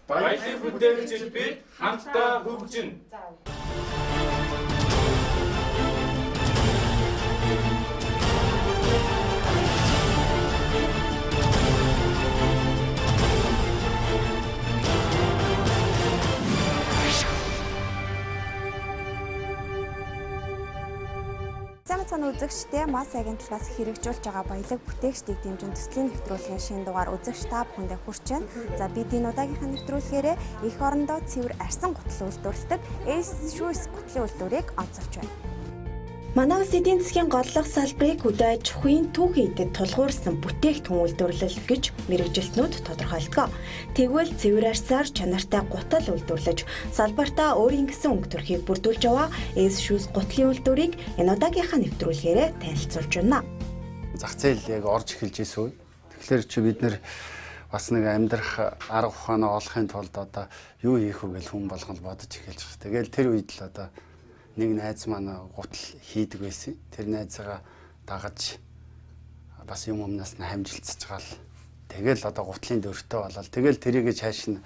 Баялаг бүтээгчид бид хамтдаа хөгжинэ. Сайн үзэгчдээ Мас агентлагаас хэрэгжүүлж байгаа баялаг бүтээгчдийг дэмжин төслийн нэвтрүүлгийн шинэ дугаар үзэгч та бүхэндээ хүрч байна. За бид энэ удаагийнхаа нэвтрүүлгээрээ эх орондоо цэвэр арсан гутал үйлдвэрлэдэг Ace Shoes гутлын үйлдвэрийг онцолж байна. Манай улс эдийн засгийн голлох салбарыг хөдөө аж ахуйн түүхийн эдэд тулгуурсан бүтээгдэхүүн үйлдвэрлэл гэж мэргэжилтнүүд тодорхойлдог. Тэгвэл цэвэр арсаар чанартай гутал үйлдвэрлэж, салбартаа өөрийн гэсэн өнгө төрхийг бүрдүүлж яваа Ace Shoes гутлын үйлдвэрийг энэ удаагийнхаа нэвтрүүлгээрээ танилцуулж байна. Зах зээл яг орж эхэлж ирсэн үе. Тэгэхээр чи бид нэр бас нэг амьдрах арга ухаанаа олохын тулд одоо юу хийх вэ гэж хүн болгон бодож эхэлж байгаа. Тэгэл тэр үед л одоо нэг найз маань гутал хийдэг байсан. Тэр найзгаа дагаж бас юм өмнөөс нь хамжилцж байгаа л тэгэл одоо гутлын дөрвтэй болол тэгэл тэрийгэ цааш нь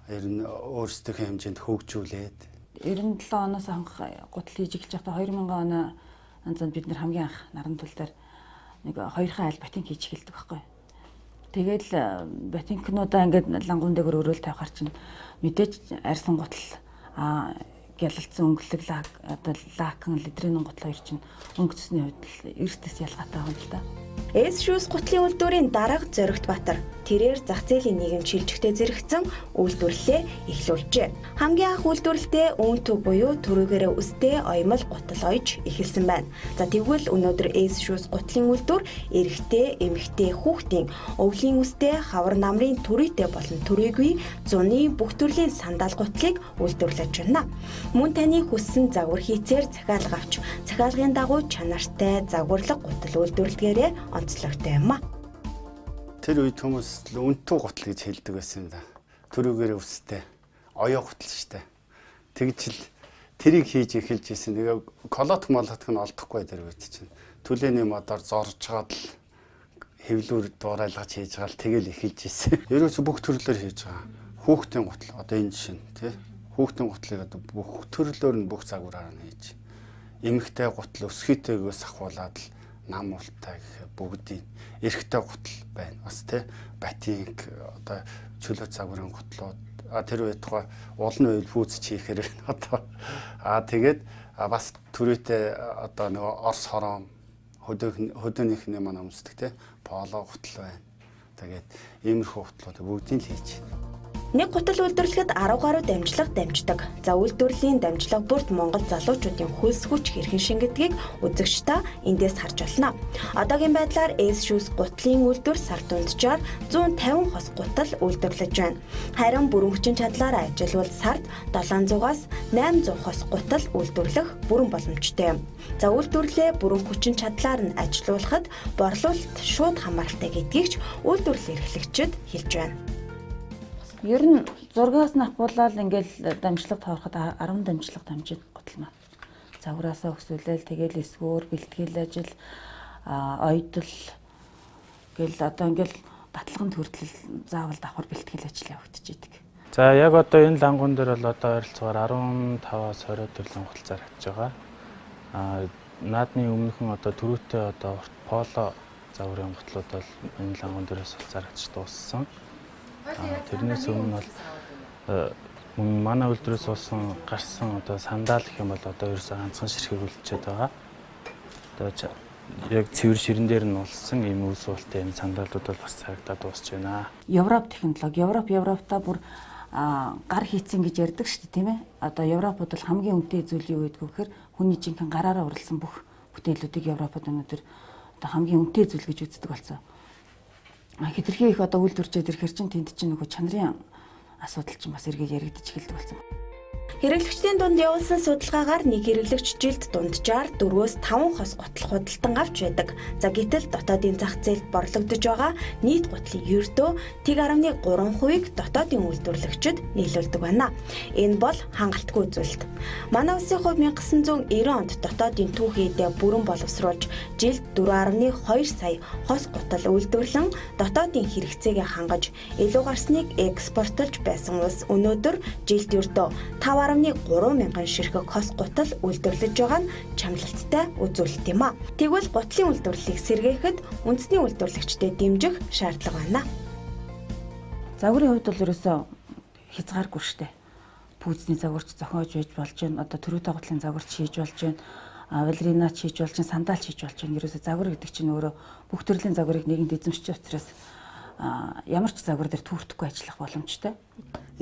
ер нь өөрсдийнхээ хэмжээнд хөгжүүлээд 97 оноос анх гутал хийж эхэлж байхдаа 2000 оны занд бид нэр хамгийн анх Нарантул дээр нэг хоёрхан айл ботинк хийж эхэлдэг байхгүй. Тэгэл ботинкнуудаа ингээд лангуун дээр өрөөл тавихаар чинь мэдээж арьсан гутал гялалцсан өнгөлөг лак одоо лакан литрийн гутал хоёр чинь өнгө цэсний хувьд л эрсдэс ялгаатай байгаа юм л да. Ace Shoes гутлын үйлдвэрийн дарга Зоригт Баатар тэрээр зах зээлийн нийгэм шилжихтэй зэрэгцэн үйлдвэрлэлээ эхлүүлжээ. Хамгийн анх үйлдвэрлэлдээ үүнтүү буюу түрүүгээрээ өстэй оёмол гутал оёж эхэлсэн байна. За тэгвэл өнөөдөр Ace Shoes гутлын үйлдвэр эрэгтэй, эмэгтэй, хүүхдийн өвлийн өстэй, хавар намрын түрийтэй болон түрийгүй зуны бүх төрлийн сандал гутлыг үйлдвэрлэж байна. Мөн таны хүссэн загвар хийцээр захиалга авч, захиалгын дагуу чанартай загварлаг гутал үйлдвэрлэдгээрээ онцлогтой юм а. Тэр үед хүмүүс үнтүү гутал гэж хэлдэг байсан юм да. Түрүүгээрээ өстэй. Оёо гутал штэ. Тэгж л тэрийг хийж эхэлж исэн. Тэгээ колотк молотк нь олдохгүй тэр үед чинь. Түлээний модоор зорж жаад л хэвлүүр дуурайлгаж хийж байгаа л тэгэл эхэлж исэн. Ерөөсө бүх төрлөөр хийж байгаа. Хүүхдийн гутал одоо энэ жишээ нь тий. Хүүхдийн гутлыг одоо бүх төрлөөр нь бүх загвараар нь хийж. Эмэгтэй гутал өсгийтэйгээс ахуулаад л нам ултай гэх бүгдийн эрэгтэй гутал байна. Бас тий ботинк одоо чөлөө загварын гутлууд тэр үед тухай улны үйл пүүц хийхээр байна одоо. Тэгээд бас түрээтэй одоо нөгөө орс хороом хөдөөнийхний маань өмсдөг тий поло гутал байна. Тэгээд иймэрхүү гутлууд бүгдийг л хийж. Нэг гутал үйлдвэрлэхэд 10 гаруй дамжлага дамждаг. За үйлдвэрлэлийн дамжлага бүрт Монгол залуучуудын хөлс хүч хэрхэн шингэдгийг үзэгч та эндээс харж болно. Одоогийн байдлаар Ace Shoes гутлын үйлдвэр сар дунджаар 150 хос гутал үйлдвэрлэж байна. Харин бүрэн хүчин чадлаар ажиллавал сард 700-аас 800 хос гутал үйлдвэрлэх бүрэн боломжтой юм. За үйлдвэрлэлээ бүрэн хүчин чадлаар нь ажилуулахад борлуулалт шууд хамааралтай гэдгийг ч үйлдвэрлэл эрхлэгчид хэлж байна. Ер нь зургаас нь ахуулаад ингээл дамжлага тоороход 10 дамжлага дамжид гутал маань. Загвараасаа өсвөлээл тэгэл эсгүүр, бэлтгэл ажил, ойдол гэл одоо ингээл баталганд хүртэл заавал давхар бэлтгэл ажил явагдчихэдэг. За яг одоо энэ лангуун дээр бол одоо ойролцоогоор 15-аас 20 төрлийн гутал зарагдж байгаа. Наадны өмнөхөн одоо түрүүтэй одоо урт поло загварын гутлууд бол энэ лангуун дээрээс бол зарагдж дууссан. Тэрнээс өмнө бол манай үйлдвэрээс уусан гарсан одоо сандал гэх юм бол одоо ерөөсөө ганцхан ширхэг үлдчихэд байгаа. Одоо яг цэвэр ширэн дээр нь улсан ийм үс уултай ийм сандалууд бол бас цагдаад дуусч байна. Европ технологи, Европта бүр гар хийцэн гэж ярьдаг шүү дээ, тийм ээ. Одоо Европод бол хамгийн үнэтэй зүйл юу гэдэг вэ гэхээр хүний жинхэнэ гараараа уралсан бүх бүтээлүүдийг Европод өнөөдөр одоо хамгийн үнэтэй зүйл гэж үздэг болсон. Хэтэрхий их одоо үйлдвэрчээд ирэхэр чинь тэнд чинь нөгөө чанарын асуудал чинь бас эргээд яригдчих эхэлдэг болсон. Хэрэглэгчдийн дунд явуулсан судалгаагаар нэг хэрэглэгч жилд дунджаар 4-5 хос гутал худалдан авч байдаг. За гэтэл дотоодын зах зээлд борлогдож байгаа нийт гутлын ердөө 1.3%-ийг дотоодын үйлдвэрлэгчид нийлүүлдэг байна. Энэ бол хангалтгүй үзүүлэлт. Манай улсын хувьд 1990 онд дотоодын түүхий эдээ бүрэн боловсруулж жилд 4.2 сая хос гутал үйлдвэрлэн дотоодын хэрэгцээгээ хангаж илүү гарсныг экспортлж байсан улс өнөөдөр жилд ердөө 5.3 мянган ширхэг хос гутал үйлдвэрлэж байгаа нь чамлалттай үзүүлэлт юм а. Тэгвэл гутлын үйлдвэрлэлийг сэргээхэд үндэсний үйлдвэрлэгчдэд дэмжих шаардлага байна. Загварын хувьд бол ерөөсөө хязгааргүй штэ. Пүүзний загварч зохиож байж болж байна. Одоо төрөөтэй гутлын загварч хийж болж байна. Балеринач хийж болж байна, сандалч хийж болж байна. Ерөөсөө загвар гэдэг чинь өөрөө бүх төрлийн загварыг нийгэмд эзэмшиж учраас ямар ч загвар дээр түүртэхгүй ажиллах боломжтой.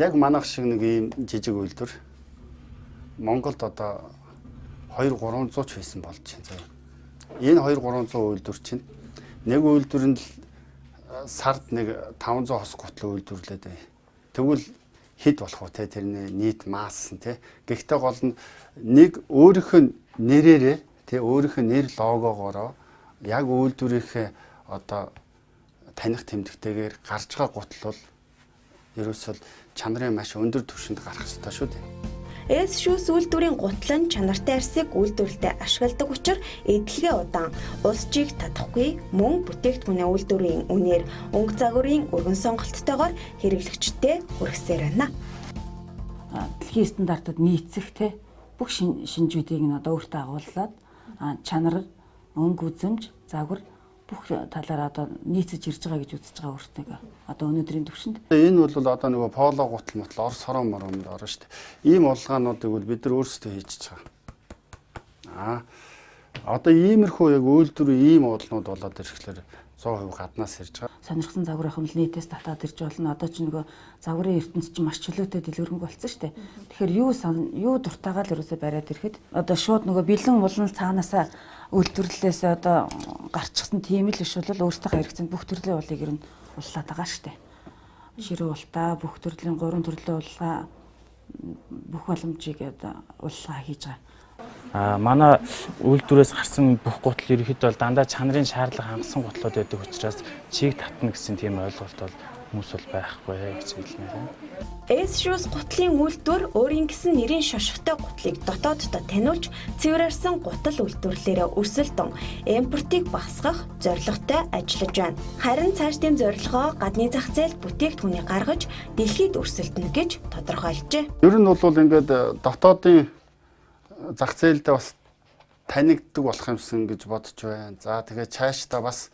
Яг манайх шиг нэг ийм жижиг үйлдвэр Монголд одоо 2-300 ч байсан болж байна заяа. Энэ 2-300 үйлдвэр чинь нэг үйлдвэр нь сард нэг 500 хос гутал үйлдвэрлээд бай. Тэгвэл хэд болох вэ те тэрний нийт масс нь те. Гэхдээ гол нь нэг өөрийнх нь нэрээрээ те өөрийнх нь нэр логогоороо яг үйлдвэрийнхээ одоо таних тэмдэгтэйгээр гарч байгаа гутал бол ерөөсөө чанарын маш өндөр түвшинд гарах ёстой шүү дээ. S Shoes үйлдвэрийн гутал нь чанартай арсыг үйлдвэрлэлдээ ашигладаг учир эдэлгээ удаан, ус чиг татахгүй, мөн бүтээгдэхүүний үйлдвэрийн үнээр өнгө загварын өргөн сонголттойгоор хэрэглэгчдэд хүргэсээр байна. Дэлхийн стандартад нийцэх те бүх шинжүүдийг нь одоо өөртөө агууллаад чанар, өнгө үзэмж, загвар бүх талаараа одоо нийцэж ирж байгаа гэж үзэж байгаа өөртөө одоо өнөөдрийн төвшөнд. Энэ бол одоо нөгөө поло гутал мотл ор сорон моронд орно шүү дээ. Ийм улгаануудыг бол бид нар өөрсдөө хийж байгаа. Одоо иймэрхүү яг үйлдвэр ийм уулнууд болоод ирэхлээр 100% гаднаас ирж байгаа. Сонирхсан загвар ахмал нийтээс татаад ирж болно. Одоо ч нөгөө загварын ертөнц чинь маш чөлөөтэй дэлгэрэнгүй болсон шүү дээ. Тэгэхээр юу дуртайгаа л ерөөсөө бариад ирэхэд одоо шууд нөгөө бэлэн булан цаанаасаа үйлдвэрлэлээс одоо гарчихсан тийм л биш бол өөрсдийнхөө хэрэгцээнд бүх төрлийн уулыг ер нь уллаад байгаа шүү дээ. Ширүү ултаа, бүх төрлийн 3 төрлийн уллаа бүх боломжийг одоо уллаа хийж байгаа. Манай үйлдвэрээс гарсан бүх гутал ерөнхийдөө бол дандаа чанарын шаардлага хангасан гутлууд байдаг учраас чиг татна гэсэн тийм ойлголт бол хүмүүс бол байхгүй гэж хэлмээр байна. S Shoes гутлын үйлдвэр өөрийн гэсэн нэрийн шошготой гутлыг дотооддоо таниулж цэвэр арсан гутал үйлдвэрлэлээрээ өрсөлдөн импортыг багасгах зорилготой ажиллаж байна. Харин цаашдын зорилгоо гадны зах зээлд бүтээгдэхүүнийг гаргаж дэлхийд өрсөлдөнө гэж тодорхойлжээ. Ер нь бол ингээд дотоодын зах зээлдээ бас танигддаг болох юмсан гэж бодож байна. За тэгээ цаашдаа бас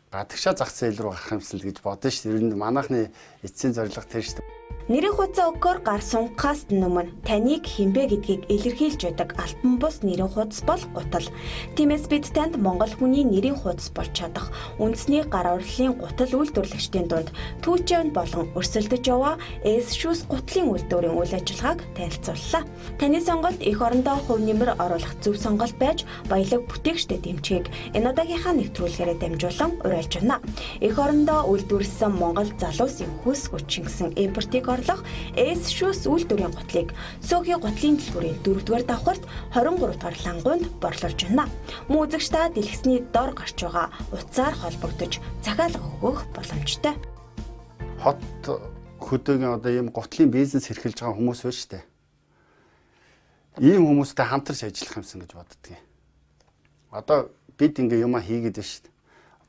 гадагшаа зах зээл рүү гарах юмсан л гэж бодно шүү дээ. Ер нь манайхны эцсийн зорилго тэр шүү дээ. Нэрийн хуудас өгөхөөр гар сунгахаас өмнө таныг хинбэ гэдгийг илэрхийлж байдаг альбан бус нэрийн хуудас бол гутал. Тиймээс бид танд Монгол хүний нэрийн хуудас болж чадах үндэсний гар авралын гутал үйлдвэрлэгчдийн дунд түүчэнд болон өрсөлдөж яваа S Shoes гутлын үйлдвэрийн үйл ажиллагааг танилцууллаа. Таны сонголт эх орондоо хувь нэмэр оруулах зөв сонголт байж баялаг бүтээгчдэд дэмжихийг энэ удаагийнхаа нэвтрүүлгээрээ дамжуулан уриалж байна. Эх орондоо үйлдвэрлэсэн Монгол залуусын хөлс хүчин гэсэн импортыг орлох S Shoes үйлдвэрийн гутлыг Сөөхийн гутлын дэлгүүрийн 4-р давхарт 23 дугаар лангуунд борлуулж байна. Мөн үзэгч та дэлгэцний дор гарч байгаа утсаар холбогдож захиалга өгөх боломжтой. Хот хөдөөгийн одоо ийм гутлын бизнес эрхэлж байгаа хүмүүс байна шүү дээ. Ийм хүмүүстэй хамтарч ажиллах юмсан гэж боддгийг. Одоо бид ингээ юмаа хийгээд байна шүү дээ.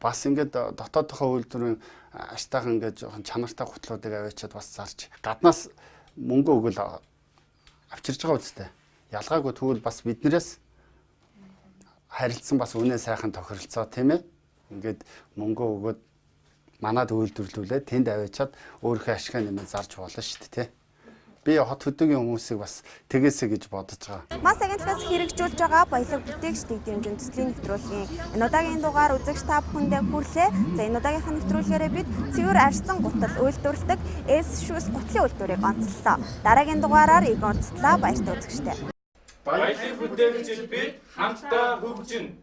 Бас ингээд дотоодынхоо үйлдвэрийн аштайхан ингээд жоохон чанартай гутлуудыг аваачаад бас зарж гаднаас мөнгө өгөл авчирж байгаа үстэй. Ялгаагүй тэгвэл бас биднээс харилцсан бас үнэ сайхан тохиролцоо тийм ээ. Ингээд мөнгө өгөөд манад үйлдвэрлүүлээд тэнд аваачаад өөрийнхөө ашгаа нэмээ зарж болно шүү дээ, тийм. Би хот хөдөөгийн хүмүүсийг бас тэгээсэ гэж бодож байгаа. Мас агентлагаас хэрэгжүүлж байгаа баялаг бүтээгчдийг дэмжин төслийн нэвтрүүлгийн энэ удаагийн дугаар үзэгч та бүхэндээ хүрлээ. За энэ удаагийнхаа нэвтрүүлгээрээ бид цэвэр арсан гутал үйлдвэрлэдэг S Shoes гутлын үйлдвэрийг онцлоо. Дараагийн дугаараар иг онцлоо. Баяртай үзэгчдээ. Баялаг бүтээгчид бид хамтдаа хөгжинө.